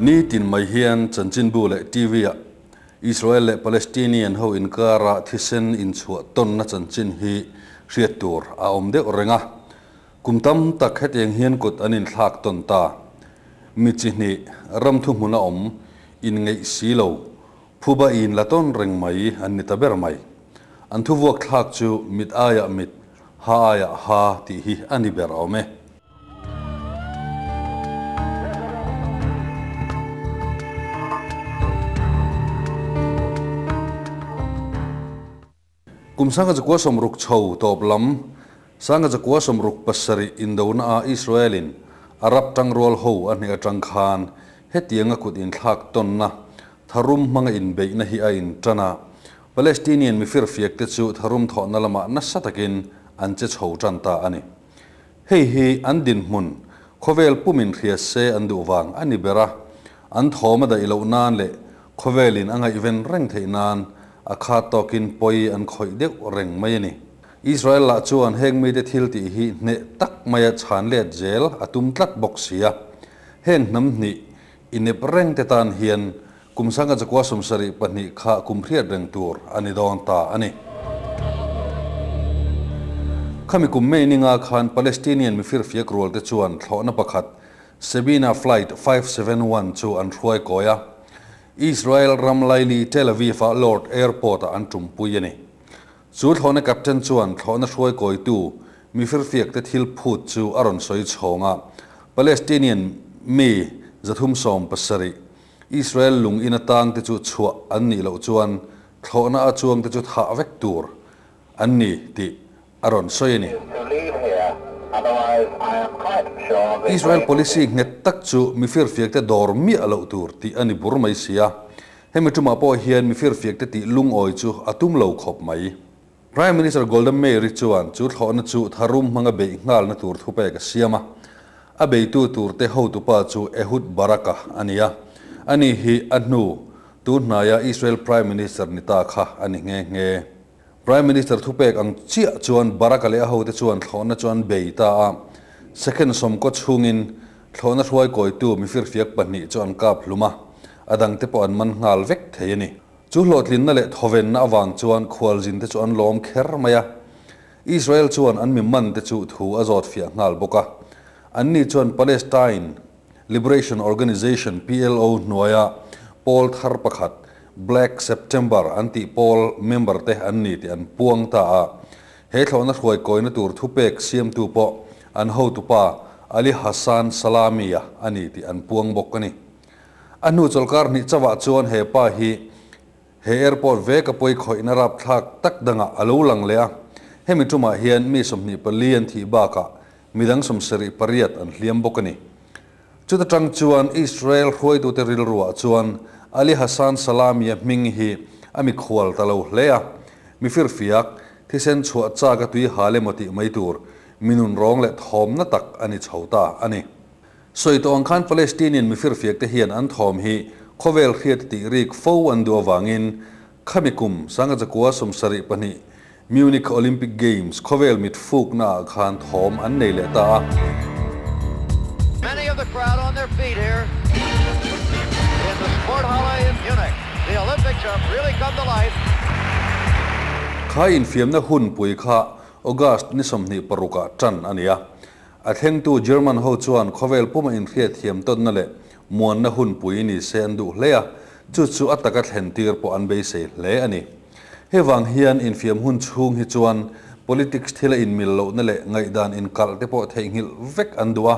Nitin mai hian chanchinbu leh TV-ah Israel leh Palestinian ho inkara thisen inchhuah tawnna chanchin hi hriat tur a awm deuh reng a. Kum tam tak hetiang hian kut an inthlak tawn ta. Mi chi hnih ram thuhmun a awm inngeih si lo, phuba in la tawn reng mai an ni ta ber mai. An thuvuak thlak chu mit aiah mit, ha aiah ha tih hi a ni ber awm e. Kum 1960 chho tawp lam, 1967 indona-a Israel-in Arab tangrual ho a hneh atang khan hetianga kut inthlak tawnna tharum hmanga inbeihna hi a intan a. Palestinian mifirfiakte chu tharum thawhna lamah nasa takin an che chho tan ta a ni. Hei hi an dinhmun khawvel pumin hria se an duh vang a ni ber a, an thawm a daih loh nan leh khawvelin a ngaihven reng theih nan a khat tawkin pawi an khawih deuh reng mai a ni. Israel lah chuan heng mite thil tih hi hneh tak maia chhan let zel a tum tlat bawk si a. Heng hnam hnih inep reng te tan hian Kum 1972 kha kum hriat reng tur a ni dawn ta a ni. Khami kum May ninga khan Palestinian mifirfiak rual te chuan thlawhna pakhat Sabena Flight 571 chu an hruai kawi a, Israel ram laili Tel Aviv-a Lord Airport-ah an tumpui a ni. Chu thlawhna captain chuan thlawhna hruai kawitu mifirfiak te thil phut chu a rawn sawi chhawng a, Palestinian mi 370 Israel lung in atang te chu chhuah an nih loh chuan thlawhna a chuang te chu thah vek tur an ni tih a rawn sawi a ni. Israel policy nghet tak chu mi firfiak te dawr miah loh tur tih a ni bur mai si a, hemi tumah pawh hian mi firfiak te tih lungawi chu a tum lo khawp mai. Prime Minister Golda Meir-i chuan chu thlawhna chu tharum hmanga beih nghalna tur thupek a siam a. A beitu turte hotupa chu Ehud Barak-a a ni a. Ani hi a hnu, tun hnaia Israel Prime Minister ni ta kha a ni nghe nghe. Prime Minister thupek ang chiah chuan Barak-a leh a hote chuan thlawhna chu an bei ta a. Second sawmkaw chhungin thlawhna hruaikawitu mifirfiak pahnih chu an kap hlum a, a dangte pawh an man nghal vek thei a ni. Chu hlawhtlinna leh thawvenna avang chuan khualzinte chu an lawm kher mai a. Israel chuan an mi mante chu thu a zawt fiah nghal bawk a. Anni chuan Palestine Liberation Organization, PLO, hnuaia pawl thar pakhat, Black September an tih pawl member te an ni tih an puang ta a. He thlawhna hruaikawina tur thupek siamtu pawh an hotupa Ali Hassan Salami-a a ni tih an puang bawk a ni. A hnu chawlhkar hnih chauhah chuan he pa hi he airport ve ka pawi khawihna rapthlak tak dangah a lo lang leh a, hemi tumah hian mi 24 an thih bakah midang 78 an hliam bawk a ni. Chuta tang chuan Israel hruaitute rilruah chuan Ali Hassan Salami-a hming hi a mikhual ta lo hle a, mi firfiak, thisen chhuah chak a tui hal emaw tih mai tur mi nunrawng leh thawmna tak a ni chho ta a ni. Sawi tawh ang khan Palestinian mifirfiak te hian an thawm hi khawvel hriat tih rik fo an duh avangin khami kum 1972 Munich Olympic Games khawvel mit fukna ah khan thawm an nei leh ta a. Many of the crowd on their feet here in the Sporthalle in Munich. The Olympics have really come to life. Kha infiamna hunpui kha August ni 26 ah tan a ni a. A thlengtu German ho chuan khawvel puma inhriatthiam tawnna leh muanna hunpui ni se an duh hle a, chu chu a taka thlen tir pawh an beisei hle a ni. Hei vang hian infiam hun chhung hi chuan politics thila inmil lohna leh ngaihdan inkalh te pawh theihnghilh vek an duh a,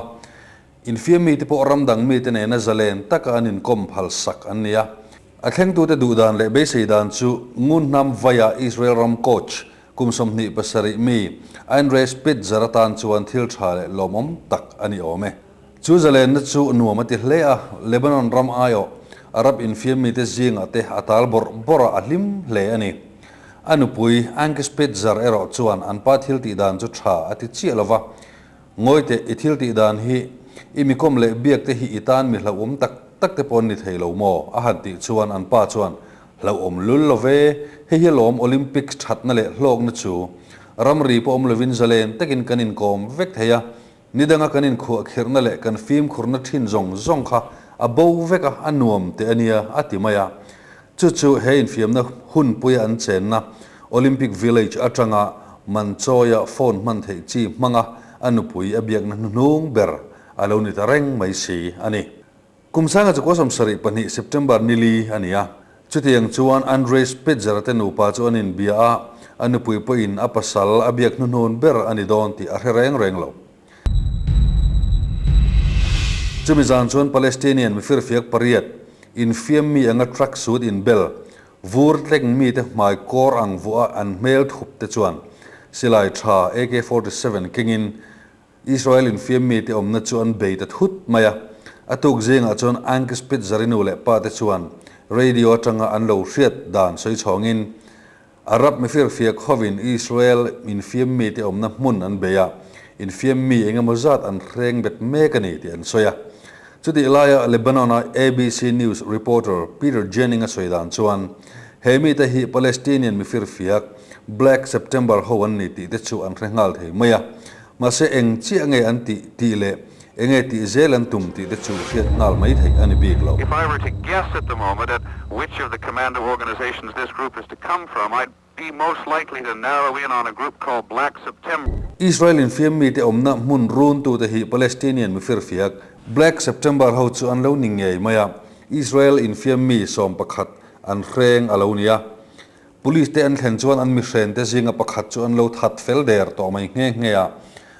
infiam mite pawh ram dang mite nena zalen taka an inkawm phal sak an ni a. A thlengtute duhdan leh beisei dan chu ngunhnam vaia Israel ram coach Kum 27 mi Andre Spitzer atan chuan thil tha leh lawmawm tak a ni awm e. Chu zalenna chu nuam a ti hle a, Lebanon ram aiawh Arab infiam mite zingah te a tal bawrh bawrh a, a hlim hle a ni. A nupui Anke Spitzer erawh chuan an pa thil tih dan chu tha a ti chiah lo va, Ngawite, i thil tih dan hi i mikawm leh biak te hi i tan mi hlauhawm tak tak te pawh an ni thei lo maw? a han tih chuan an pa chuan Hlauhawm lul lo ve, hei hi lawm Olympics thatna leh hlawkna chu. Ramri pawh awm lovin zalen takin kan inkawm vek thei a, nidanga kan inkhuahkhirhna leh kan fimkhurna thin zawng zawng kha A bo vek a, a nuam teh a nia, a ti mai a. Chu chu he infiamna hunpuia an chenna Olympic Village atanga Manchawia phone hman theih chi hmanga a nupui a biakna hnuhnung ber a lo ni ta reng mai si a ni. Kum sanga chukua 72 September ni li a ni a. Chutiang chuan Andrei Spitzer te nupa chu an inbia a, a nupui pawhin a pasal a biak hnuhnun ber a ni dawn tih a hre reng reng lo. Chumi zan chuan Palestinian mifirfiak pariat, infiam mi anga track suit inbel, vur tleng mite hmai kawr ang vuah an hmel thup te chuan silai tha AK 47 kengin Israel infiam mite awmna chu an bei ta thut mai a. A tuk zingah chuan Anki Spitzer-i nu leh pa te chuan radio atanga an lo hriat dan sawi chhawngin Arab mifirfiak hovin Israel infiam mite awmna hmun an bei a, infiam mi eng emaw zat an hreng bet mek a ni tih an sawi a. Chutih laia Lebanon-a ABC News reporter Peter Jennings a sawi dan chuan, he mite hi Palestinian mifirfiak Black September ho an ni tih te chu an hre nghal thei mai a. Mahse eng chiah nge an tih tih leh enge tih zel an tum tih te chu hriat nghal mai theih a ni bik lo. If I were to guess at the moment at which of the commando organizations this group is to come from, I'd be most likely to narrow in on a group called Black September. Israel infiam mite awmna hmun runtute hi Palestinian mifirfiak Black September ho chu an lo ni ngei mai a, Israel infiam mi 11 an hreng a lo ni a. Police te an thlen chuan an mihren te zinga pakhat chu an lo that fel der tawh mai nghe nghe a.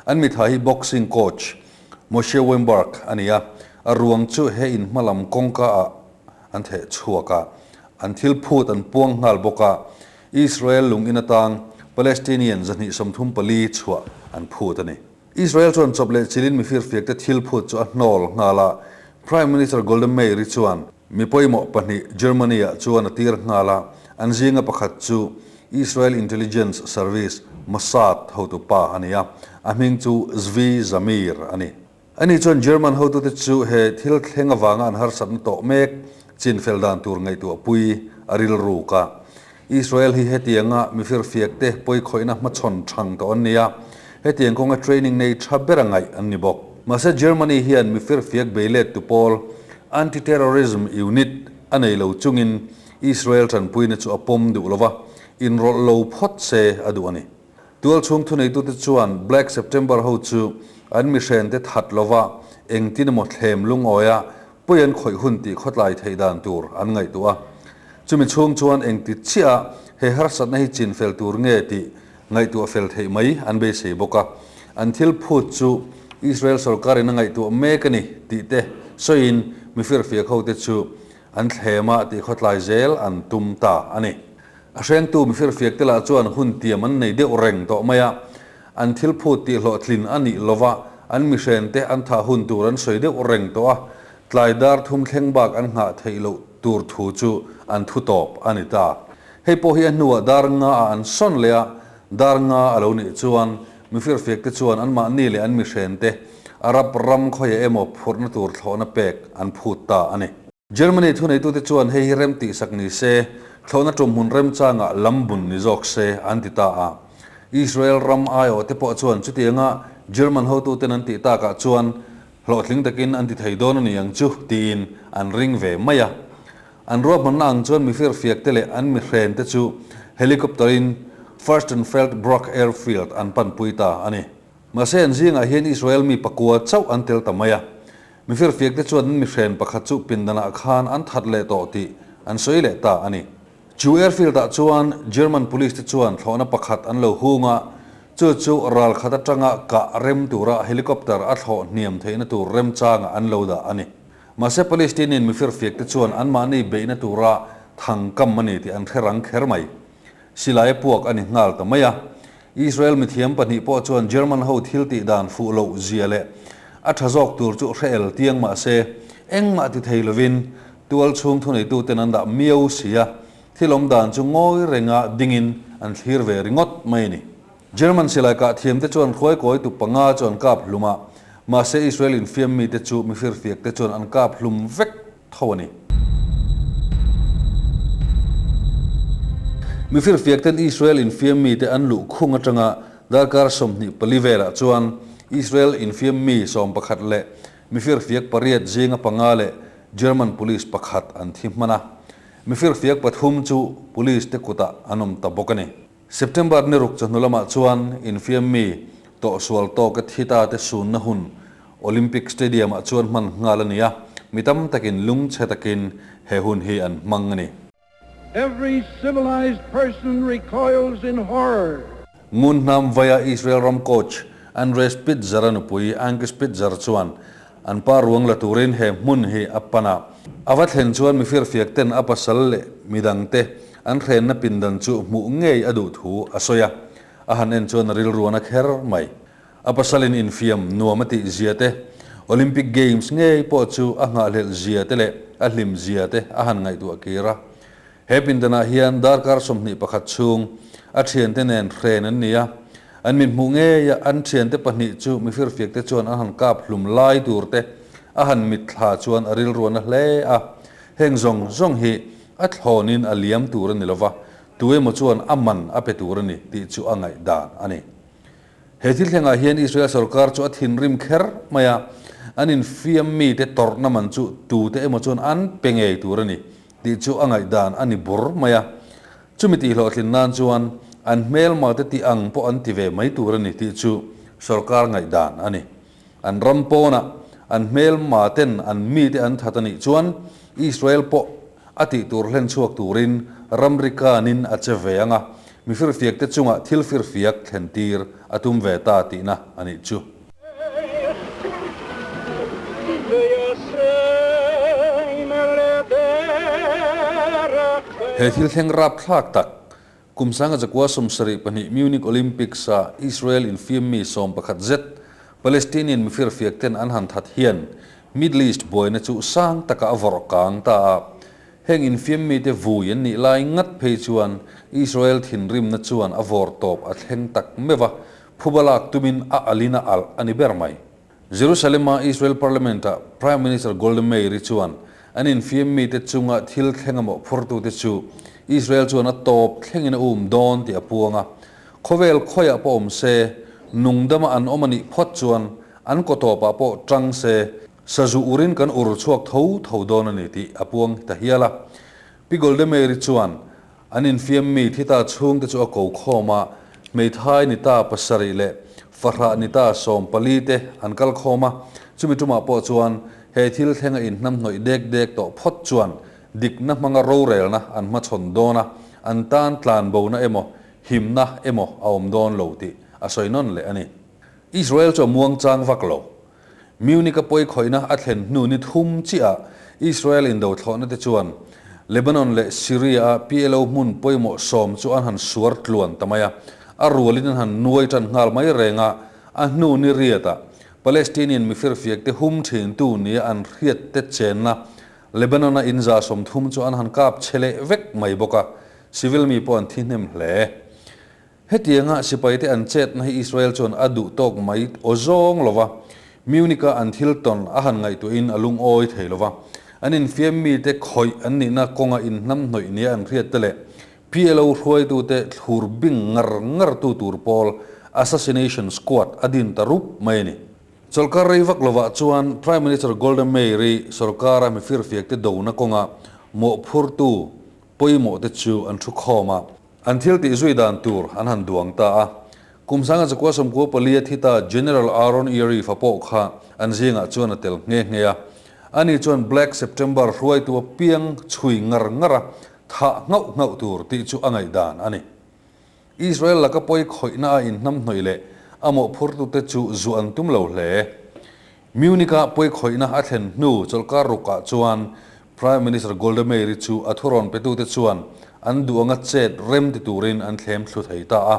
An mitha hi boxing coach Moshe Weinberg a ni a, a ruang chu he in hma lam kawngka ah an theh chhuak a, an thil phut an puang nghal bawk a, Israel lung in atang Palestinian 234 chhuah an phut a ni. Israel chuan chawp leh chilin mifirfiak te thil phut chu a hnawl nghal a, Prime Minister Golda Meir-i chuan mi pawimawh pahnih Germany-ah chuan a tir nghal a, an zinga pakhat chu Israel Intelligence Service, Mossad, hotu pa a ni a, a hming chu Zvi Zamir a ni. Ani chuan German hotute chu he thil thleng avanga an harsatna tawh mek chinfel dan tur ngaihtuahpui a rilruk a. Israel hi hetianga mifirfiak te pawikhawihna hmachhawn thang tawh an ni a, hetiang kawnga training nei tha ber a ngaih an ni bawk. Mahse Germany hian mifirfiak beilet tu pawl Anti-Terrorism Unit a nei lo chungin Israel tanpuina chu a pawm duh lo va, inrawlh lo phawt se a duh a ni. Tualchhung thuneitute chuan Black September ho chu an mihrente that lova engtin emaw thlem lungawi a pawi an khawih hun tih khawtlai theih dan tur an ngaihtuah a. Chumi chhung chuan engti chiah he harsatna hi chin fel tur nge tih ngaihtuah fel theih mai an beisei bawk a. An thil phut chu Israel sorkarin a ngaihtuah mek a ni tih te sawiin mifirfiak hote chu an thlem a tih khawtlai zel an tum ta a ni. A hrengtu mifirfiak te lah chuan hun tiam an nei deuh reng tawh mai a, an thil phut tih hlawhtlin a nih lova an mihren te an thah hun tur an sawi deuh reng tawh a, tlai dar thum thleng bak an nghah theih loh tur thu chu an thu tawp a ni ta. Hei pawh hi a hnuah dar nga ah an sawn leh a, dar nga a lo nih chuan mifirfiak te chuan anmahni leh an mihren te Arab ram khawiah emaw phurhna tur thlawhna pek an phut ta a ni. Germany thuneitute chuan hei hi rem tihsak ni se, thlawhna tumhmun remchangah lam bun ni zawk se an ti ta a. Israel ram aiawhte pawh chuan chutianga German hotuten an tih takah chuan hlawhtling takin an ti thei dawn a ni ang chu tiin an ring ve mai a. An ruahmanna ang chuan mifirfiakte leh an mihrente chu helicopter-in Furstenfeldbruck Airfield an panpui ta a ni. Mahse an zingah hian Israel mi pakua chauh an tel ta mai a. Mifirfiakte chuan an mihren pakhat chu pindanah khan an that leh tawh tih an sawi leh ta a ni. Chu airfield-ah chuan German police te chuan thlawhna pakhat an lo hung a, chu chu ral khat atanga kah rem tura helicopter a thlawh hniam theihna tur remchangah an lo dah a ni. Mahse Palestinian mifirfiakte chuan anmahni beihna tura thang kam a ni tih an hre rang kher mai. Silai a puak a ni nghal ta mai a. Israel mithiam pahnih pawh chuan German ho thil tih dan fuh loh zia leh a tha zawk tur chu hre el tiang mah se, engmah ti thei lovin tual chhung thuneituten an dah miau si a, thil awm dan chu ngawi renga dingin an thlir ve ringawt mai a ni. German silai kah thiamte chuan hruaikawitu panga chu an kap hlum a, mahse Israel infiam mite chu mifirfiakte chuan an kap hlum vek tho a ni. Mifirfiakten Israel infiam mite an luh khung atanga darkar 24 velah chuan Israel infiam mi 11 leh mifirfiak pariat zinga panga leh. German police pakhat an thi hman a, mifirfiak pathum chu police te kutah an awm ta bawk a ni. September ni ruk chawhnu lamah chuan infiam mi tawhsual tawka thi ta te sunna hun Olympic Stadium-ah chuan hman nghal a ni a, mi tam takin lungchhe takin he hun hi an hmang a ni. Every civilized person recoils in horror. Ngun hnam vaia Israel ram coach Andre Spitzer-a nupui Anke Spitzer chuan an pa ruang la turin he hmun hi a pan a. A va thlen chuan mifirfiak ten a pasal leh midangte an hrenna pindan chu hmuh ngei a duh thu a sawi a, a han en chuan a rilruan a kher mai. A pasalin infiam nuam a tih zia te, Olympic Games ngei pawh chu a nghahhlelh zia te leh a hlim zia te a han ngaihtuah kir a. He pindanah hian darkar 21 chhung a thiante nen hren an ni a, an mithmuh ngeia an thiante pahnih chu mifirfiak te chuan an han kap hlum lai tur te a han mitthla chuan a rilruan a hle a. Heng zawng zawng hi a thlawnin a liam tur a ni lova, tu emaw chuan a man a pe tur a ni tih chu a ngaihdan a ni. He thil thlengah hian Israel sorkar chu a thinrim kher mai a, an infiam mite tawrhna man chu tute emaw chuan an pe ngei tur a ni tih chu a ngaihdan a ni bur mai a. Chumi tih hlawhtlin nan chuan an hmelma te tih ang pawh an ti ve mai tur a ni tih chu sorkar ngaihdan a ni. An ram pawnah an hmelma ten an mite an that a nih chuan Israel pawh a tih tur hlen chhuak turin ramri kanin a che ve ang a, mi firfiak te chungah thil firfiak thlen tir a tum ve ta tihna a nih chu. He thil thleng rapthlak tak Kum sanga zakua 72 Munich Olympics-a Israel infiam mi 11 zet Palestinian mifirfiak ten an han that hian Middle East buaina chu sang taka a vawrh kang ta a. Heng infiam mite vui an nih lai ngat phei chuan Israel thinrimna chuan a vawr tawp a thleng tak meuh a, phuba lak tumin a alin a alh a ni ber mai. Jerusalem-a Israel Parliament-ah Prime Minister Golda Meir-i chuan an infiam mite chunga thil thleng a mawhphurtute chu Israel chuan a tawp thlengin a um dawn tih a puang a. Khawvel khawiah pawh awm se, nungdama an awm a nih phawt chuan an kaw tawpah pawh tang se, sazu urin kan ur chhuak tho tho dawn a ni tih a puang ta hial a. Pi Golda Meir-i chuan An infiam mi thi ta chhungte chu a ko khawm a, hmeithai ni ta pasarih leh fahrah ni ta 14 te an kal khawm a, chumi tumah pawh chuan he thil thlenga inhnamhnawih dek dek tawh phawt chuan dikna hmanga rorelna an hmachhawn dawn a, an tan tlanbona emaw himna emaw a awm dawn lo tih a sawi nawn leh a ni. Israel chu a muangchang vak lo. Munich-a pawikhawihna a thlen hnu ni thum chiah Israel indo thlawhna te chuan Lebanon leh Syria-a PLO hmun pawimawh sawm chu an han suar tluan ta mai a, a rualin an han nuai tan nghal mai reng a, a hnu ni riatah Palestinian mifirfiak te hum thintu nia an hriat te chenna Lebanon-a inza 30 chu an han kap chhe leh vek mai bawk a, civil mi pawh an thi hnem hle. Hetianga sipaite an chetna hi Israel chuan a duh tawk mai aw zawng lo va, Munich-a an thil tawn a han ngaihtuahin a lungawi thei lo va. An infiam mite khawih an nihna kawnga inhnamhnawih nia an hriat te leh PLO hruaitute thlur bing ngar ngartu tur pawl Assassination Squad a din ta rup mai a ni. Chawlhkar rei vak lovah chuan Prime Minister Golda Meir-i sorkara mifirfiakte dona kawnga mawhphurtu pawimawhte chu an thu khawm a. An thil tih zui dan tur an han duang ta a. Kum 1994 a thi ta General Aaron Yariv a pawh kha an zingah chuan a tel nghe nghe a. Ani chuan Black September hruaitu a piang chhui ngar ngar a, thah nghauh nghauh tur tih chu a ngaihdan a ni. Israel laka pawi khawihna a inhnamhnawih leh a mawhphurtute chu zuah an tum lo hle. Munich-a pawi khawihna a thlen hnu chawlhkar rukah chuan Prime Minister Golda Meir-i chu a thurawn petute chuan an duh anga chet rem ti turin an thlem thlu thei ta a.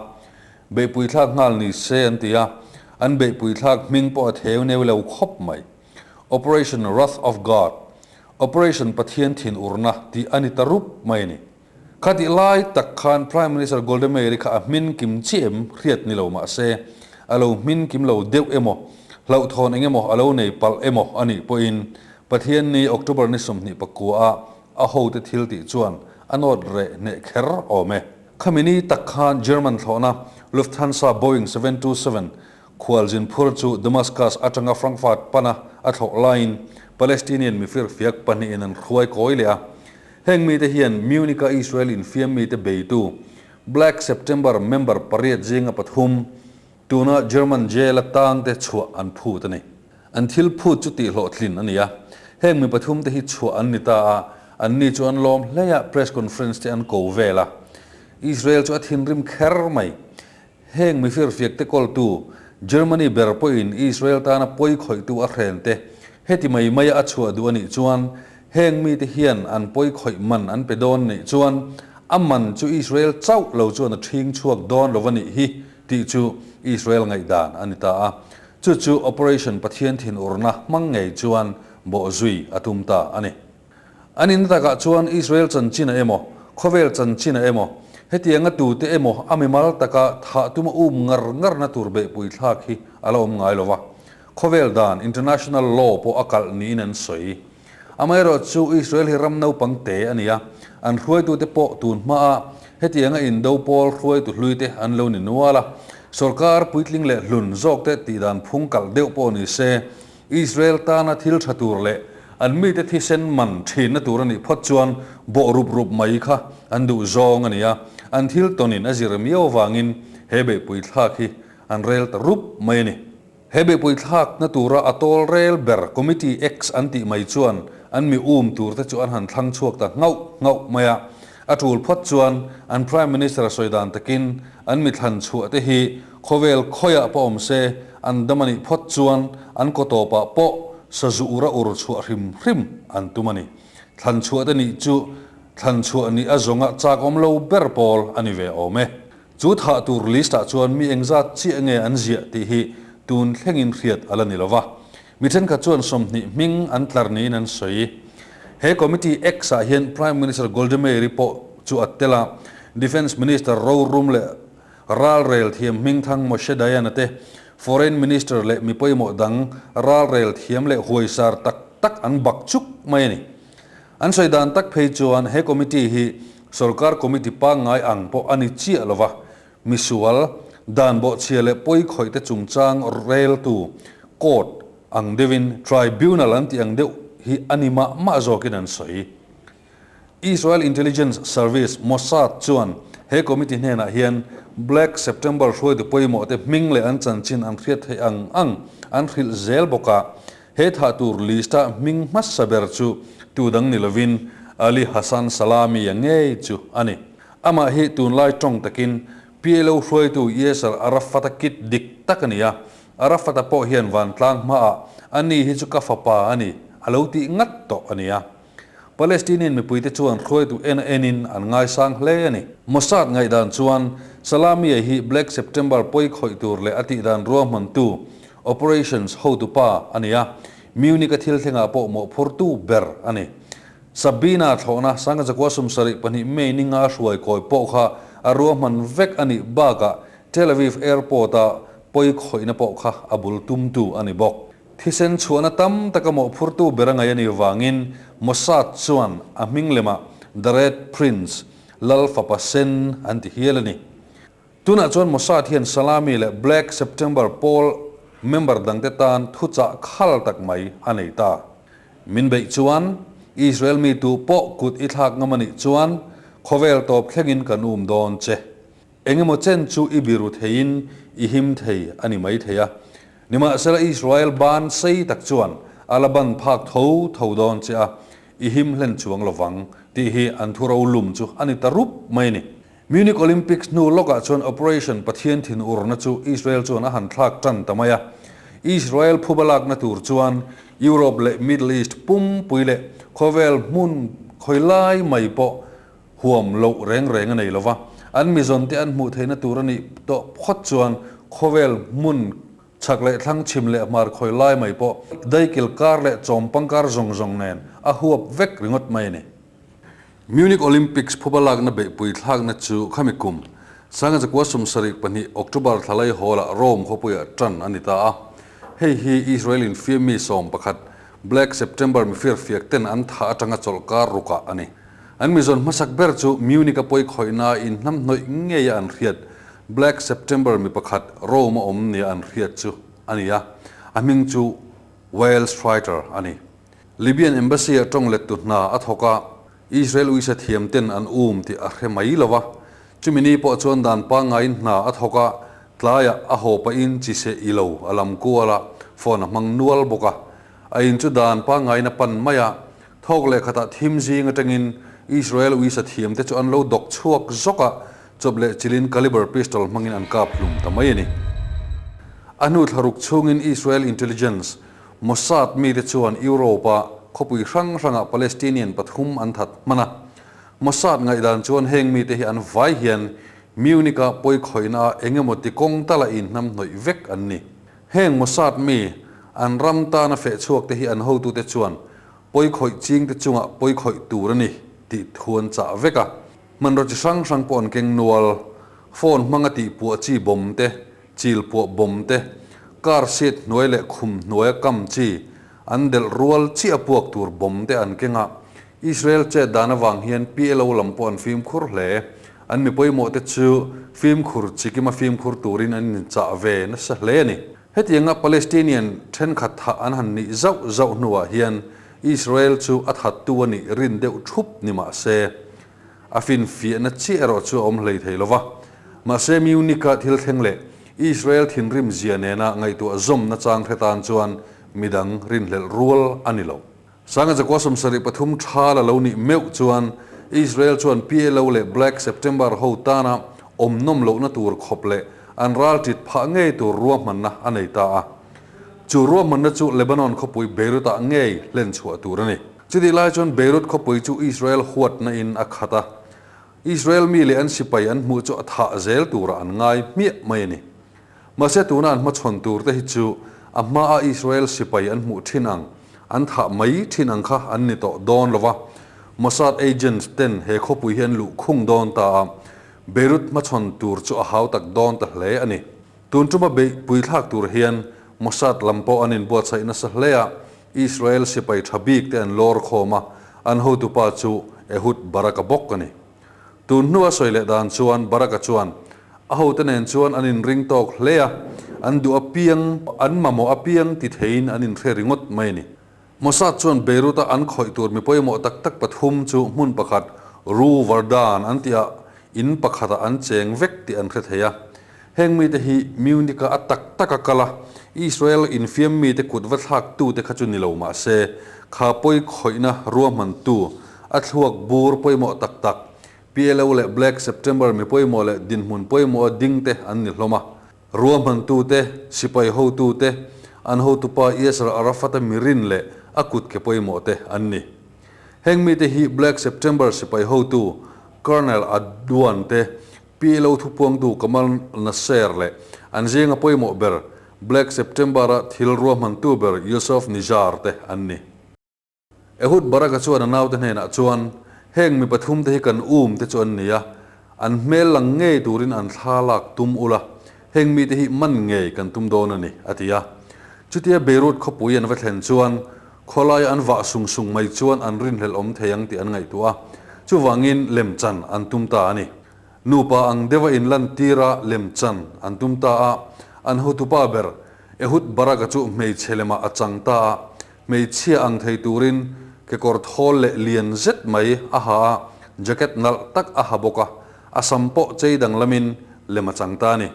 Beihpui thlak nghal ni se an ti a, an beihpui thlak hming pawh a theu neu lo khawp mai. Operation Wrath of God, Operation Pathian Thin Urna tih a ni ta rup mai a ni. Khatih lai tak khan Prime Minister Golda Meir-i kha a hmin kim chiah em hriat ni lo mah se, a lo hmin kim lo deuh emaw, hlauhthawn eng emaw a lo nei palh emaw a nih pawhin Pathian ni October ni 29-ah a hote thil tih chuan a nawt reh hneh kher awm e. Khami ni tak khan German thlawhna Lufthansa Boeing 727 khualzin phur chu Damascus atanga Frankfurt pana a thlawh laiin Palestinian mifirfiak pahnihin an hruai kawi leh a. Heng mite hian Munich-a Israel infiam mite beitu Black September member pariat zinga pathum tuna German jail-a tangte chhuah an phut a ni. An thil phut chu tihhlawhtlin a ni a, heng mi pathumte hi chhuah an ni ta a, anni chu an lawm hle a, press conference te an ko vel a. Israel chu a thinrim kher mai. Heng mi firfiakte kawltu Germany ber pawhin Israel tana pawi khawihtu a hren te heti mai maia a chhuah duh a nih chuan heng mite hian an pawi khawih man an pe dawn nih chuan a man chu Israel chauh lo chuan a ṭhing chhuak dawn lo a nih hi tih chu Israel ngaihdan a ni ta a. Chu chu Operation Pathian thinurna hmang ngei chuan bawhzui a tum ta a ni. An inna takah chuan Israel chanchin a emaw, khawvel chanchin a emaw, hetianga tute emaw a mimal taka thah tuma um ngar ngarna tur beihpui thlak hi a la awm ngai lo va. Khawvel dan, international law, pawh a kalh niin an sawi. Amaherawh chu Israel hi ram naupang te a ni a, an hruaitute pawh tun hmaa hetianga indo pawl hruaitu hluite an lo ni nual a. Sorkar puitling leh hlun zawkte tihdan phung kalh deuh pawh ni se, Israel tana thil tha tur leh an mite thisen man thinna tur a nih phawt chuan bawh rup rup mai kha an duh zawng a ni a, an thil tawnin a zir miau avangin he beihpui thlak hi an rel ta rup mai a ni. He beihpui thlakna tura a tawl rel ber Committee X an tih mai chuan an mi um turte chu an han thlang chhuak ta nghauh nghauh mai a, a tul phawt chuan an Prime Minister sawi dan takin an mi thlan chhuah te hi Khawvel khawiah pawh awm se, an dam a nih phawt chuan an kaw tawpah pawh sazu ura ur chhuah hrim hrim an tum a ni. Thlan chhuah te nih chu thlan chhuah nih a zawnga chak awm lo ber pawl a ni ve awm e. Chu thah tur list ah chuan mi engzat chiah nge an ziah tih hi tun thlengin hriat a la ni lo va. Mi thenkhat chuan 20 hming an tlar niin an sawi. He Committee X ah hian Prime Minister Golda Meir-i pawh chu a tel a, Defence Minister rorum leh Ralrel thiam hmingthang Moshe Dayan-a te, Foreign Minister leh mi pawimawh dang ralrel thiam leh huaisar tak tak an bak chuk mai a ni. An sawi dan tak phei chuan he committee hi sorkar committee pangngai ang pawh a ni chiah lo va, misual, dan bawhchhia leh pawi khawih te chungchang reltu court ang deuhin tribunal an tih ang deuh hi a ni mah mah zawkin an sawi. Israel Intelligence Service, Mossad, chuan he committee hnenah hian Black September hruaitu pawimawhte hming leh an chanchin an hriat theih ang ang an hrilh zel bawk a, he thah tur list-a hming hmasa ber chu tu dang ni lovin Ali Hassan Salami-a ngei chu a ni. Amah hi tunlai tawng takin PLO hruaitu Yasser Arafat-a kit dik tak a ni a, Arafat-a pawh hian vantlang hmaah ani hi chu ka fapa a ni a lo tih ngat tawh a ni a. Palestinian mipuite chuan hruaitu en a enin an ngaisang hle a ni. Mossad ngaihdan chuan Salamiah hi Black September pawi khawih tur leh a tihdan ruahmantu, operations hotupa, a ni a, Munich-a thil thlengah pawh mawhphurtu ber a ni. Sabina thlawhna Sangha Zakua 72 May ni nga hruai kawi pawh kha a ruahman vek a nih bakah Tel Aviv Airport-a pawi khawihna pawh kha a bul tumtu a ni bawk. Thisen chhuahna tam taka mawhphurtu ber a ngaih a nih vangin Mossad chuan a hming lemah The Red Prince, Lal Fapa Sen, an ti hial a ni. Tunah chuan Mossad hian Salami leh Black September pawl member dangte tan thuchah khal tak mai a nei ta. Min beih chuan Israel mi tu pawh kut i thlak ngam a nih chuan khawvel tawp thlengin kan um dawn che. Engemaw chen chu i biru theiin i him thei a ni mai thei a. Nimahsela Israel ban sei tak chuan a la ban phak tho tho dawn che a, i him hlen chuang lo vang tih hi an thu ro lum chu a ni ta rup mai a ni. Munich Olympics hnu lawkah chuan Operation Pathian thinurna chu Israel chuan a han thlak tan ta mai a. Israel phuba lakna tur chuan Europe leh Middle East pumpui leh khawvel hmun khawi lai mai pawh huam loh reng reng a nei lo va, an mizawnte an hmuh theihna tur a nih tawh phawt chuan khawvel hmun chhak leh thlang chhim leh hmar khawi lai mai pawh daikil kar leh chawmpang kar zawng zawng nen a huap vek ringawt mai a ni. Munich Olympics phuba lakna beihpui thlakna chu khami kum Sanga Zakua 72 October thlalai hawlah Rome khawpuiah tan a ni ta a. Hei hi Israel infiam mi 11 Black September mifirfiak ten an thah atanga chawlhkar rukah a ni. An mizawn hmasak ber chu Munich-a pawi khawihna in hnamhnawih ngeia an hriat Black September mi pakhat Rome-a awm nia an hriat chu a ni a, a hming chu Wael Sreiter a ni. Libyan Embassy-ah tawng lettu hna a thawk a, Israel uisa thiam ten an um tih a hre mai lo va. Chumi ni pawh chuan dan pangngaiin hna a thawk a, tlaiah a haw pahin chi seh i lo a lam kual a, phone a hmang nual bawk a. A in chu dan pangngaiin a pan mai a, thawk leh khatah thim zing atangin Israel uisa thiam te chu an lo dawk chhuak zawk a, chawp leh chilin caliber pistol hmangin an kap hlum ta mai a ni. A hnu thlaruk chhungin Israel intelligence Mossad mite chuan Europe-a khawpui hrang hrangah Palestinian pathum an that hman a. Mossad ngaihdan chuan heng mite hi an vai hian Munich-a pawi khawihnaah eng emaw ti kawng tala inhnamhnawih vek an ni. Heng Mossad mi an ram tana feh chhuak te hi an hotute chuan pawi khawih chingte chungah pawi khawih tur a ni tih thu an chah vek a. Hmanraw chi hrang hrang pawh an keng nual. Phone hmanga tihpuah chi bawm te, chil puah bawm te, car seat hnuai leh khum hnuaia kam chi an delh rual chiah puak tur bawm te an keng a. Israel chet dan avang hian PLO lam pawh an fimkhur hle. An mi pawimawh te chu fimkhur chikima fimkhur turin an inchah ve nasa hle a ni. Hetianga Palestinian thenkhat thah an han nih zauh zauh hnuah hian Israel chu a thattu a nih rin deuh thup ni mah se, A finfiahna chiah erawh chu a awm hlei thei lo va. Mahse Munich-a thil thleng leh Israel thinrim zia nena ngaihtuah zawmna chang hre tan chuan midang rinhlelh rual a ni lo. Sanga Jakua 73 tha la lo nih meuh chuan Israel chuan PLO leh Black September ho tana awm nawm lohna tur khawp leh an ral ṭit phah ngei tur ruahmanna a nei ta a. Chu ruahmanna chu Lebanon khawpui Beirut-ah ngei hlen chhuah tur a ni. Chutih lai chuan Beirut khawpui chu Israel huatna in a khat a, Israel mi leh an sipai an hmuh chu a thah zel turah an ngai hmiah mai a ni. Mahse tuna an hmachhawn tur te hi chu a hmaa Israel sipai an hmuh thin ang, an thah mai thin ang kha an ni tawh dawn lo va, Mossad agents ten he khawpui hi an luh khung dawn ta a, Beirut hmachhawn tur chu a hau tak dawn ta hle a ni. Tun tuma beihpui thlak tur hian Mossad lam pawh an inbuatsaih nasa hle a, Israel sipai tha bik te an lawr khawm a, an hotupa chu Ehud Barak-a bawk a ni. Tun hnua sawi leh dan chuan Barak-a chuan a hote nen chuan an inring tawk hle a, an duh apiang, an mamawh apiang ti theiin an inhre ringawt mai a ni. Mossad chuan Beirut-a an khawih tur mi pawimawh tak tak pathum chu hmun pakhat Rue Vardan an tihah in pakhatah an cheng vek tih an hre thei a. Heng mite hi Munich-a a tak taka kal a, Israel infiam mite kut va thlaktute kha chu ni lo mah se, kha pawi khawihna ruahmantu, a thluak bur pawimawh tak tak, PLO leh Black September mi pawimawh leh dinhmun pawimawha dingte an ni hlawm a. Ruahmantute, sipai hotute, an hotupa Yasser Arafat-a mirin leh a kutke pawimawhte an ni. Heng mite hi Black September sipai hotu Colonel Adwan te, PLO thupuangtu Kamal Nasser leh an zinga pawimawh ber Black September-a thil ruahmantu ber Yousaf Nijjar te an ni. Ehud Barak-a chuan a naute hnenah chuan, Heng mi pathum te hi kan um te chu an ni a, an hmel lang ngei turin an thla lak tum ula, heng mite hi man ngei kan tum dawn a ni, a ti a. Chutia Beirut khawpui an va thlen chuan khawlaia an vah sung sung mai chuan an rinhlelh awm thei ang tih an ngaihtuah a, chuvangin lemchan an tum ta a ni. Nupa ang deuha inlantir a lemchan an tum ta a, an hotupa ber Ehud Barak-a chu hmeichhe lemah a chang ta a, hmeichhia ang thei turin kekawr thawl leh lian zet mai a ha a, jacket nalh tak a ha bawk a, a sam pawh chei danglamin lem a chang ta a ni.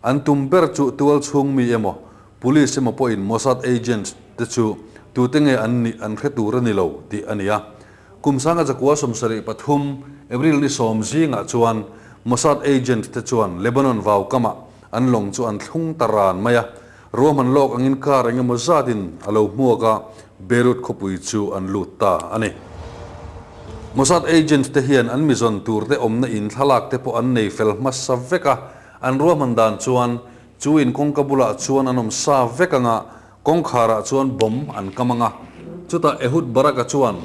An tum ber chu tual chhung mi emaw, police emaw pawhin Mossad agents te chu tute nge an nih an hre tur a ni lo tih a ni a. Kum sanga zakua 73, April ni 10 zingah chuan Mossad agent te chuan Lebanon vau kamah an lawng chu an thlung ta ran mai a. Ruahman lawk angin car eng emaw zatin a lo hmuak a, Beirut khawpui chu an lut ta a ni. Mossad agent te hian an mizawn tur te awmna in thlalak te pawh an nei fel hmasa vek a, an ruahman dan chuan chu in kawngka bulah chuan an awm sa vek ang a, kawngkharah chuan bomb an kam ang a. Chutah Ehud Barak-a chuan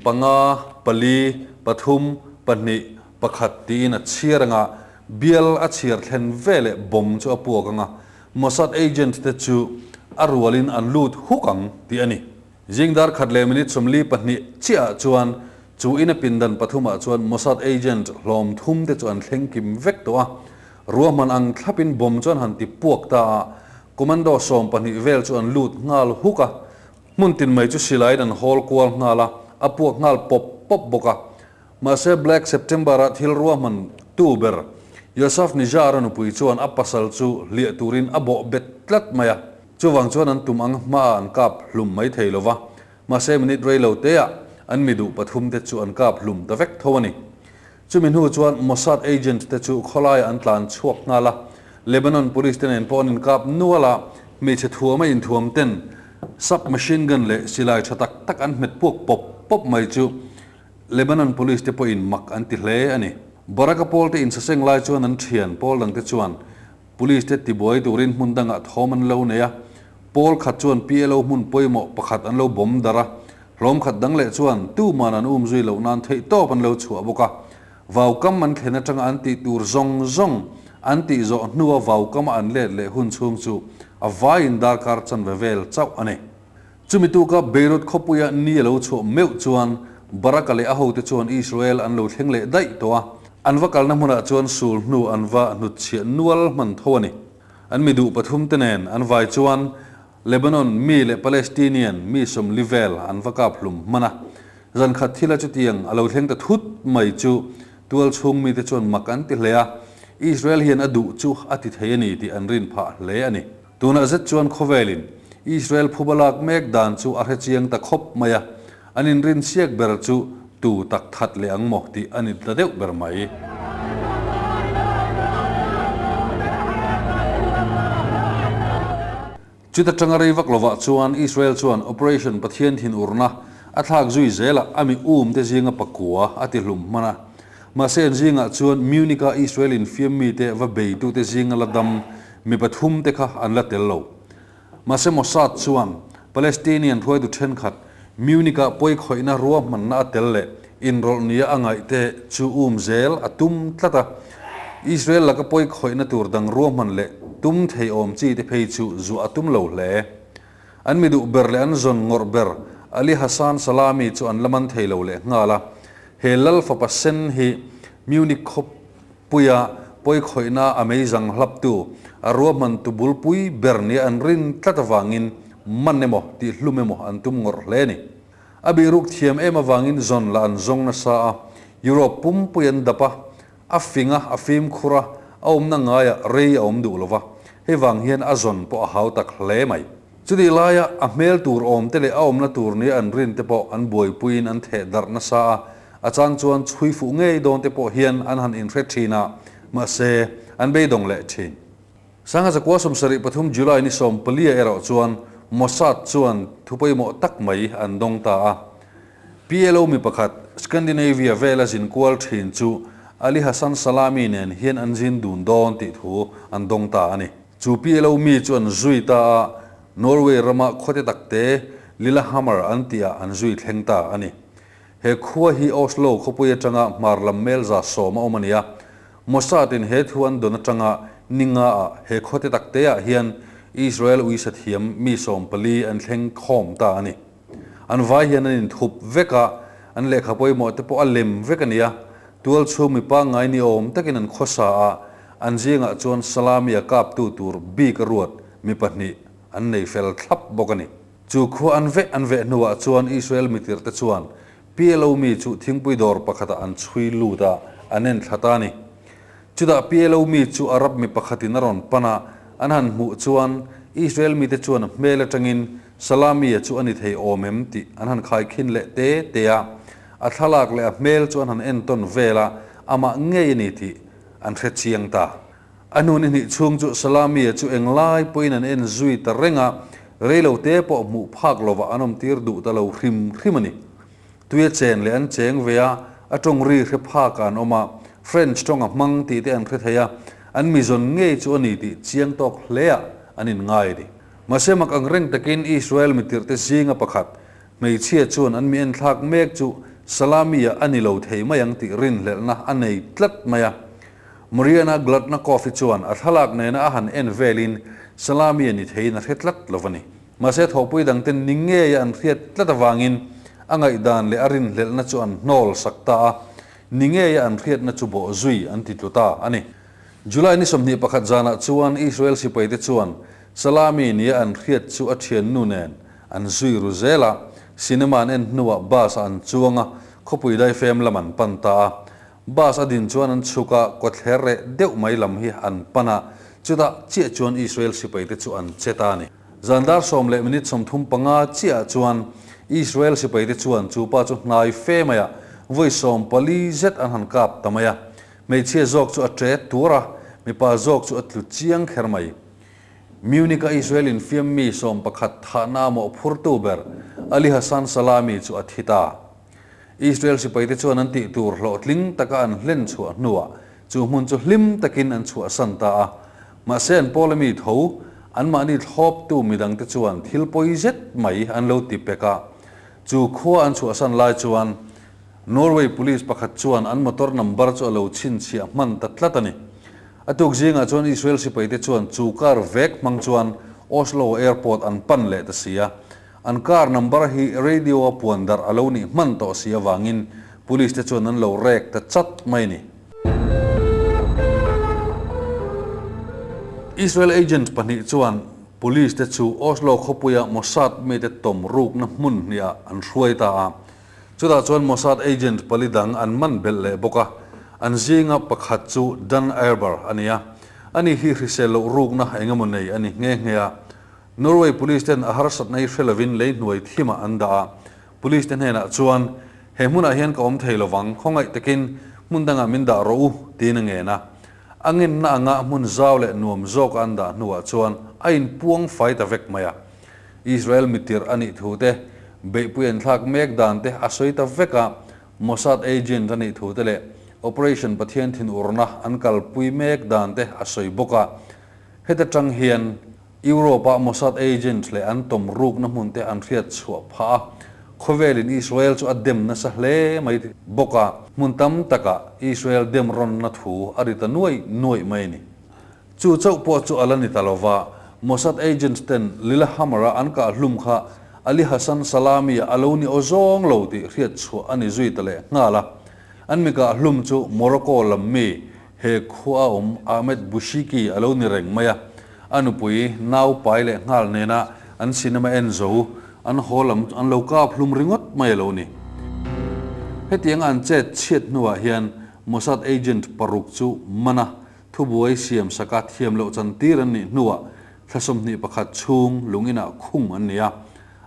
panga, pali, pathum, pahnih, pakhat tiin a chhiar ang a, bial a chhiar thlen veleh bomb chu a puak ang a, Mossad agent te chu a rualin an lut huk ang tih a ni. Zing dar khat leh minute 42 chiahah chuan chu ina pindan pathumah chuan Mossad agent hlawm thum te chu an thleng kim vek tawh a. Ruahman ang thlapin bomb chuan han ti puak ta a, Commando 12 vel chu an lut nghal huk a, hmun tin mai chu silaiin an hawl kual nghal a, a puak nghal pawp pawp bawk a. Mahse Black September-a thil ruahman tu ber Yousaf Nijjar-a nupui chuan a pasal chu hliah turin a bawh bet tlat mai a, chuvang chuan an tum ang hmaah an kap hlum mai thei lo va, mahse minute rei lo teah an mi duh pathumte chu an kap hlum ta vek tho a ni. Chumi hnu chuan Mossad agent te chu khawlaiah an tlan chhuak nghal a, Lebanon police te nen pawh an inkap nual a, hmeichhe thuama inthuam ten sub machine gun leh silai tha tak tak an hmet puak pawp pawp mai chu Lebanon police te pawhin mak an ti hle a ni. Baraka pawl te insaseng lai chuan an thian pawl dang te chuan police te tibuai turin hmun dangah thawm an lo nei a, pawl khat chuan PLO hmun pawimawh pakhat an lo bawm darh a, Hlawm khat dang leh chuan tuman an um zui loh nan theih tawp an lo chhuah bawk a. Vaukam an thlen atanga an tih tur zawng zawng an tih zawh hnua vaukama an let leh hun chhung chu a vaiin darkar chanve vel chauh a ni. Chumi tuka Beirut khawpuia ni a lo chhuah meuh chuan Baraka leh a hote chuan Israel an lo thleng leh daih tawh a. An va kalna hmunah chuan sul hnu an va hnutchhiah nual hman tho a ni. An mi duh pathum te nen an vai chuan Lebanon mi leh Palestinian mi 40 vel an va kap hlum hman a, zan khat thila chutiang a lo thleng ta thut mai chu tual chhung mite chuan mak an ti hle a, Israel hian a duh chu a ti thei a ni tih an rin phah hle a ni. Tunah zet chuan khawvelin Israel phuba lak mek dan chu a hre chiang ta khawp mai a, An inrin siak ber chu tu tak that leh ang maw tih a ni ta deuh ber mai. Chuta tanga rei vak lovah chuan Israel chuan Operation Pathian thinurna a thlak zui zelah a mi um te zinga pakua a ti hlum hman a. Mahse an zingah chuan Munich-a Israel infiam mite va beitute zinga la dam mi pathum te kha an la tel lo. Mahse Mossad chuan Palestinian hruaitu thenkhat Munich-ah pawikhawihna ruahmanna a tel leh inrawlh nia a ngaihte chu um zel a tum tlat a. Israel laka pawikhawihna tur dang ruahman leh tum thei awm chi te phei chu zuah a tum lo hle. An mi duh ber leh an zawn ngawrh ber Ali Hassan Salami chu an la man thei lo leh nghal a. He lal fapa sen hi Munich khawp Puia pawikhawihna a meizang hlaptu a ruahman tu bulpui ber nia an rin tlat avangin man emaw tih hlum emaw an tum ngawrh hle a ni. A bihruk thiam em avangin zawn lah an zawng nasa a, Europe pumpui an dap a, a fing a, a fimkhur a, a awmna ngaiah rei a awm duh lo va, hei vang hian a zawn pawh a hau tak hle mai. Chutih laia a hmel tur awm te leh a awmna tur nia an rin te pawh an buaipuiin an theh darh nasa a, a chang chuan chhui fuh ngei dawn te pawh hian an han inhre thin a, mahse, an beidawng leh thin. Sangha zakua 73 July ni 14 erawh chuan Mossad chuan thu pawimawh tak mai an dawng ta a. PLO mi pakhat Scandinavia vela zin kual thin chu Ali Hassan Salami nen hian an zin dun dawn tih thu an dawng ta a ni. Chu PLO mi chu an zui ta a, Norway rama khawte takte Lillehammer an tihah an zui thleng ta a ni. He khua hi Oslo khawpui atanga hmar lam mel 100 a awm a ni a. Mossad in he thu an dawn atanga ni ngaah he khawte takteah hian Israel uisa thiam mi 14 an thleng khawm ta a ni. An vai hian an inthup vek a, an lehkha pawimawh te pawh a lem vek a ni a. Tual chhung mi pangngai ni awm takin an khawsa a, an zingah chuan Salami-a kaptu tur bik a ruat mi pahnih an nei fel thlap bawk a ni. Chu khua an veh an veh hnuah chuan Israel mitirte chuan PLO mi chu thingpui dawr pakhatah an chhui lut a, an en thla ta a ni. Chutah PLO mi chu Arab mi pakhatin a rawn pan a, an han hmuh chuan Israel mite chuan a hmel atangin Salami-a chu a ni thei awm em tih an han khaikhin leh te te a, a thlalak leh a hmel chu an han entawn vel a, amah ngei a ni tih an hre chiang ta. A hnu ni hnih chhung chu Salami-a chu englai pawhin an en zui ta reng a, reilo te pawh hmuh phak lovah an awmtir duh ta lo hrim hrim a ni. Tuia chen leh an cheng ve a, a tawng ri hre phakah an awm a, French tawng a hmang tih te an hre thei a, an mizawn ngei chu a ni tih chiang tawk hleah an inngai a ni. Mahse mak ang reng takin Israel mitirhte zinga pakhat, hmeichhia chuan an mi enthlak mek chu Salami-ah a ni lo thei mai ang tih rinhlelhna a nei tlat mai a. Mariana Gladnakoff-i chuan a thlalak nena a han en velin Salami-a ni theiin a hre tlat lo va ni. Mahse thawhpui dangten ni ngeia an hriat tlat avangin a ngaihdan leh a rinhlelhna chu an hnawl sak ta a, ni ngeia an hriatna chu bawh zui an ti tlu ta a ni. July ni 21 zanah chuan Israel sipaite chuan. Salami nia an hriat chu a thiannu nen an zui ru zel a, cinema an en hnuah bus ah an chuang a, khawpui daifem lam an pan ta a. Bus a din chuan an chhuk a, kawthler reh deuh mai lam hi an pan a, chutah chiah chuan Israel sipaite chu an che ta a ni. Zan dar sawm leh minute 35 chiahah chuan Israel sipaite chuan chu pa chu hnai fe maiah vawi 14 zet an han kap ta mai a. Hmeichhia zawk chu a ṭe tur a, mipa zawk chu a tlu chiang kher mai. Munich-a Israel infiam mi 11 thahna mawhphurtu ber Ali Hassan Salami chu a thi ta. Israel sipaite chuan an tih tur hlawhtling taka an hlen chhuah hnuah chu hmun chu hlim takin an chhuahsan ta a. Mahse an pawl ami tho, anmahni thlawptu midangte chuan thil pawi zet mai an lo ti pek a. Chu khua an chhuahsan lai chuan Norway police pakhat chuan an motor number chu a lo chhinchhiah hman ta tlat a ni. A tuk zingah chuan Israel sipaite chuan chu car vek hmang chuan Oslo airport an pan leh ta si a. An car number hi radio a puan darh a lo nih hman tawh si avangin police te chuan an lo rek ta chat mai a ni. Israel agent pahnih chuan police te chu Oslo khawpuia Mossad mite tawm rukna hmun hniah an hruai ta a. Chutah chuan Mossad agent pali dang an man belh leh bawk a, an zinga pakhat chu Dan Erber a ni a. Ani hi hrisel loh rukna eng emaw nei a ni nghe nghe a. Norway police ten a harsatna hi hre lovin lei hnuai thimah an dah a, police te hnenah chuan, He hmunah hian ka awm thei lovang, khawngaih takin hmun dangah min dah rawh u, tiin a ngen a. A ngenna anga hmun zau leh nuam zawka an dah hnuah chuan a inpuang fai ta vek mai a. Israel mitirh a nih thu te, beihpui an thlak mek dan te a sawi ta vek a, Mossad agent a nih thu te leh Operation Pathian thinurna an kalpui mek dan te a sawi bawk a. Heta tang hian Europe-ah Mossad agent leh an tawm rukna hmun te an hriat chhuah phah a, khawvelin Israel chu a dem nasa hle mai bawk a, hmun tam takah Israel dem rawnna thu a ri ta nuaih nuaih mai a ni. Chu chauh pawh chu a la ni ta lo va, Mossad agents ten Lillehammer-a an kah hlum kha Ali Hassan Salami-a a lo ni aw zawng lo tih hriat chhuah a ni zui ta leh nghal a. An mi kah hlum chu Morocco lam mi he khua a awm Ahmed Boushiki a lo ni reng mai a. A nupui nau pai leh nghal nena an cinema en zo an haw lam an lo kap hlum ringawt mai a lo ni. Hetianga an chet chhiat hnuah hian Mossad agent paruk chu man a, Thubuai siam saka thiam loh chantir an nih hnuah thla 21 chhung lung inah khung an ni a.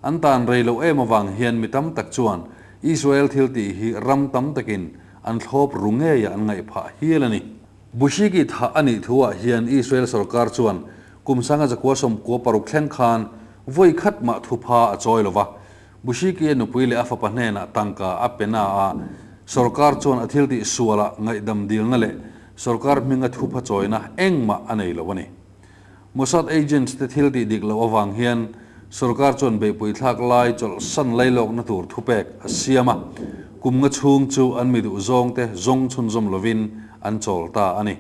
An tan rei loh em avang hian mi tam tak chuan Israel thil tih hi ram tam takin an thlawp ru ngeia an ngaih phah hial a ni. Bushiki thah a nih thuah hian Israel sorkar chuan kum 1996 thleng khan vawi khat mah thupha a chawi lo va. Bushiki-a nupui leh a fapa hnenah tangka a pe na a, sorkar chuan a thil tih sualah ngaihdam dilna leh sorkar hminga thupha chawina engmah a nei lo a ni. Mossad agents te thil tih dik loh avang hian sorkar chuan beihpui thlak lai chawlhsan lailawkna tur thupek a siam a, kum nga chhung chu an mi duh zawngte zawng chhunzawm lovin an chawl ta a ni.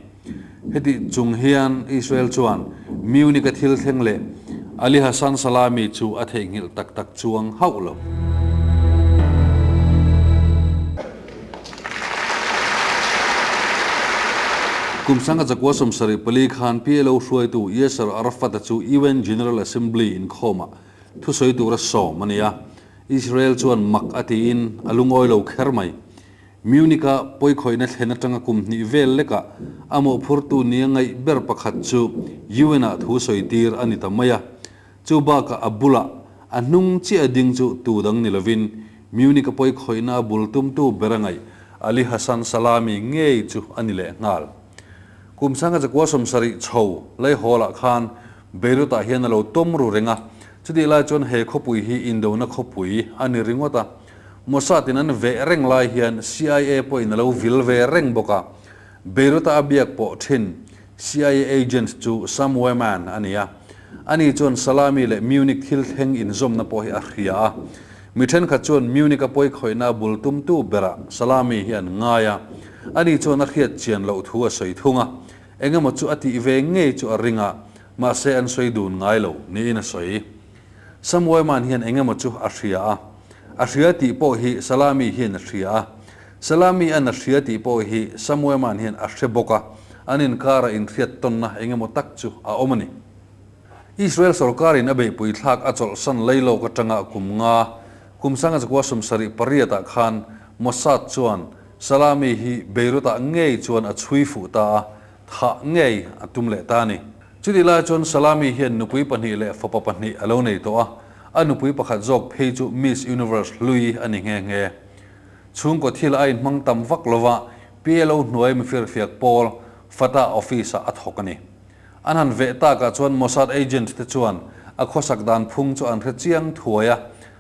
Heti chung hian Israel chuan Munich-a thil thleng leh Ali Hassan Salami chu a theihnghilh tak tak chuang hauh lo. Kum 1974 khan PLO hruaitu Yasser Arafat-a chu UN General Assembly inkhawmah thusawi tura sawm a ni a, Israel chuan mak a tiin a lungawi lo kher mai. Munich-a pawikhawihna thlen atanga kum hnih vel lekah a mawhphurtu nia ngaih ber pakhat chu UN-ah thu sawi tir a ni ta mai a. Chu bakah a bulah a hnung chiah ding chu tu dang ni lovin Munich-a pawikhawihna a bul tumtu ber a ngaih Ali Hassan Salami ngei chu a ni leh nghal. Kum 1970 chho Laihawl-ah khan Beirut-ah hian a lo tawm ru reng a, chutih lai chuan he khawpui hi indona khawpui a ni ringawt a. Mossad in an veh reng lai hian CIA pawhin a lo vil ve reng bawk a. Beirut-a a biak pawh thin CIA agent chu Sam Weyman a ni a. Ani chuan Salami leh Munich thil thleng inzawmna pawh hi a hria a. Mi thenkhat chuan Munich-a pawikhawihna a bul tumtu berah Salami hi an ngai a. Ani chuan a hriat chian loh thu a sawi thung a. Engemaw chu a tih ve ngei chu a ring a, mahse an sawi dun ngai lo niin a sawi. Sam Weyman hian engemaw chu a hria a. A hria tih pawh hi Salami hian a hria a. Salami an a hria tih pawh hi Sam Weyman hian a hre bawk a, an inkara inhriat tawnna engemaw tak chu a awm a ni. Israel sorkarin a beihpui thlak a chawlhsan leilawk atanga kum nga, kum sanga zakua 78 ah khan Mossad chuan Salami hi Beirut-ah ngei chuan a chhui fuh ta a, thah ngei a tum leh ta a ni. Chutih lai chuan Salami hian nupui pahnih leh fapa pahnih a lo nei tawh a, a nupui pakhat zawk phei chu Miss Universe hlui a ni nghe nghe. Chhungkaw thil a inhmang tam vak lova PLO hnuai mifirfiak pawl Fatah office-ah a thawk a ni. An han veh takah chuan Mossad agent te chuan a khawsak dan phung chu an hre chiang thuai a,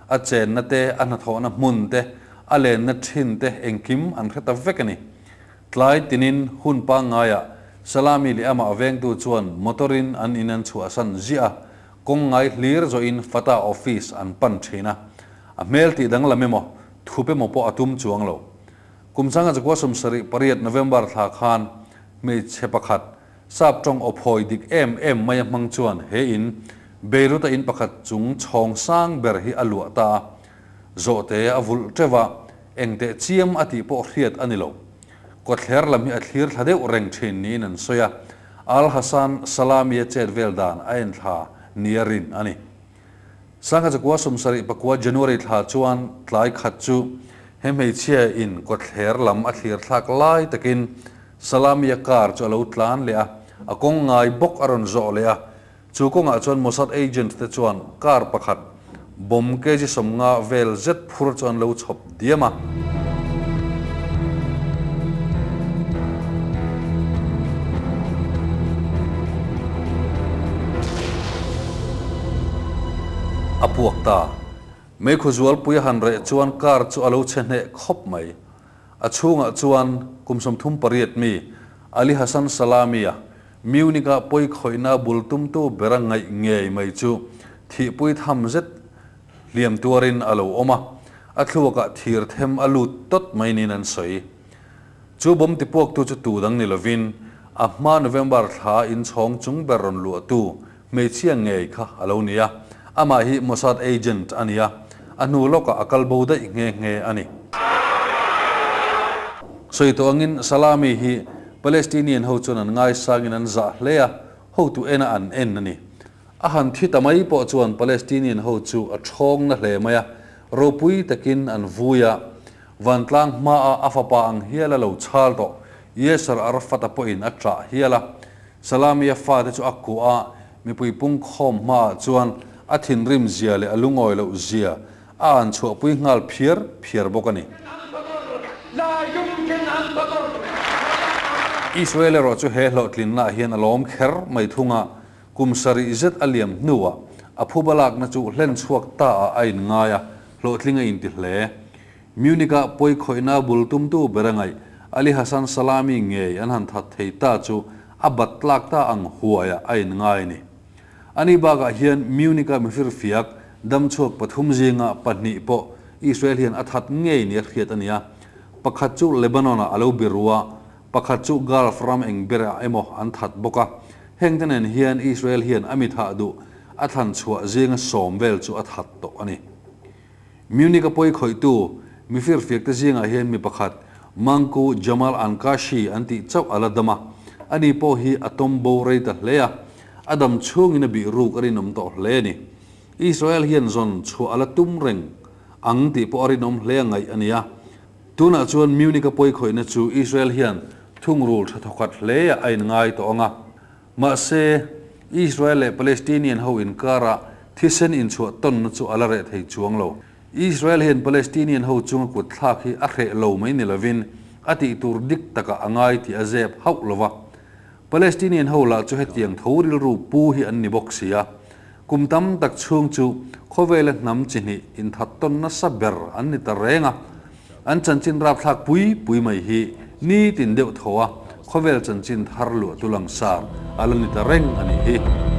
a chenna te, a hnathawhna hmun te, a lenna thin te engkim an hre ta vek a ni. Tlai tinin hun pangngaiah Salami leh amah vengtu chuan motor-in an in an chhuahsan ziah a, kawng ngai hlir zawhin Fatah office an pan thin a. A hmel tih danglam emaw, thup emaw pawh a tum chuang lo. Kum changa zakua 78 November thla khan hmeichhe pakhat Sap tawng aw phawi dik em em mai a hmang chuan he in Beirut-a in pakhat chung chhawng sang ber hi a luah ta a, zawhte a vulh teuh a, engteh chiam a tih pawh hriat a ni lo. Kawthler lam hi a thlir thla deuh reng thin niin an sawi a, Al Hassan Salami-a chet vel dan a en thla nia rin a ni. Sangha zakua 79 January thla chuan tlai khat chu he hmeichhia in kawthler lam a thlir thlak lai takin Salami-a car chu a lo tlan leh a, a kawng ngai bawk a rawn zawh leh a. Chu kawngah chuan Mossad agent te chuan car pakhat bomb kg 50 vel zet phur chu an lo chhawp diam a. A puak ta. Meikhu zualpui a han reh chuan car chu a lo chhe hneh khawp mai. A chhungah chuan kum 38 mi Ali Hassan Salami-a Munich-a pawi khawihna bul tumtu bera ngaih ngei mai chu thihpui tham zet hliam tuarin a lo awm a, a thluakah thir them a lut tawt mai niin an sawi. Chu bomb tipuaktu chu tu dang ni lovin a hma November thla inchhawng chung ber rawn luahtu Hmeichhia ngei kha a lo ni a, amah hi Mossad agent a ni a, a hnu lawkah a kal bo daih nghe nghe a ni. Sawi tawh angin Salami hi Palestinian ho chuan an ngaisangin an zah hle a, hotu ena an en a ni. A han thi ta mai pawh chuan Palestinian ho chu a thawng na hle mai a, ropui takin an vui a, vantlang hmaah a fapa ang hial a lo chhal tawh, Yasser Arafat-a pawhin a ṭah hial a. Salami-a fate chu a kuah a, mipui pungkhawm hmaah chuan a thinrim zia leh a lungawi loh zia a an chhuahpui nghal phiar phiar bawk a ni. Israel erawh chu he hlawhtlinnaah hian a lawm kher mai thung a, kum sarih zet a liam hnuah a phuba lakna chu hlen chhuak ta ah a inngai a, hlawhtling a inti hle. Munich-a pawi khawihna bul tumtu ber a ngaih Ali Hassan Salami ngei an han that thei ta chu a bat tlak ta ang huaiah a inngai a ni. Ani bakah hian Munich-a mifirfiak damchhuak pathum zinga pahnih pawh Israel hian a that ngei nia hriat a ni a, pakhat chu Lebanon-ah a lo biru a, pakhat chu Gulf ram eng berah emaw an that bawk a. Hengte nen hian Israel hian a mi thah duh a thlan chhuah zinga sawm vel chu a that tawh a ni. Munich a pawi khawihtu mifirfiakte zingah hian mi pakhat Mangku Jamal Ankashi an tih chauh a la dam a, ani pawh hi a tawm bo rei ta hle a, a dam chhungin a bih ruk a rinawm tawh hle a ni. Israel hian zawn chhuah a la tum reng ang tih pawh a rinawm hle a ngaih a ni a. Tunah chuan Munich a pawi khawihna chu Israel hian thungrul tha thawkhat hle a inngai tawh ang a. Mahse, Israel leh Palestinian ho inkarah thisen inchhuah tawnna chu a la reh thei chuang lo. Israel hian Palestinian ho chunga kut thlak hi a hreh lo mai ni lovin a tih tur dik takah a ngai tih a zep hauh lo va. Palestinian ho lah chu hetiang tho rilru pu hi an ni bawk si a. Kum tam tak chhung chu khawvela hnam chi hnih inthat tawn nasa ber an ni ta reng a. An chanchin rapthlak pui pui mai hi nitin deuh tho a, khawvel chanchin thar luah tu langsar a la ni ta reng a nih hi.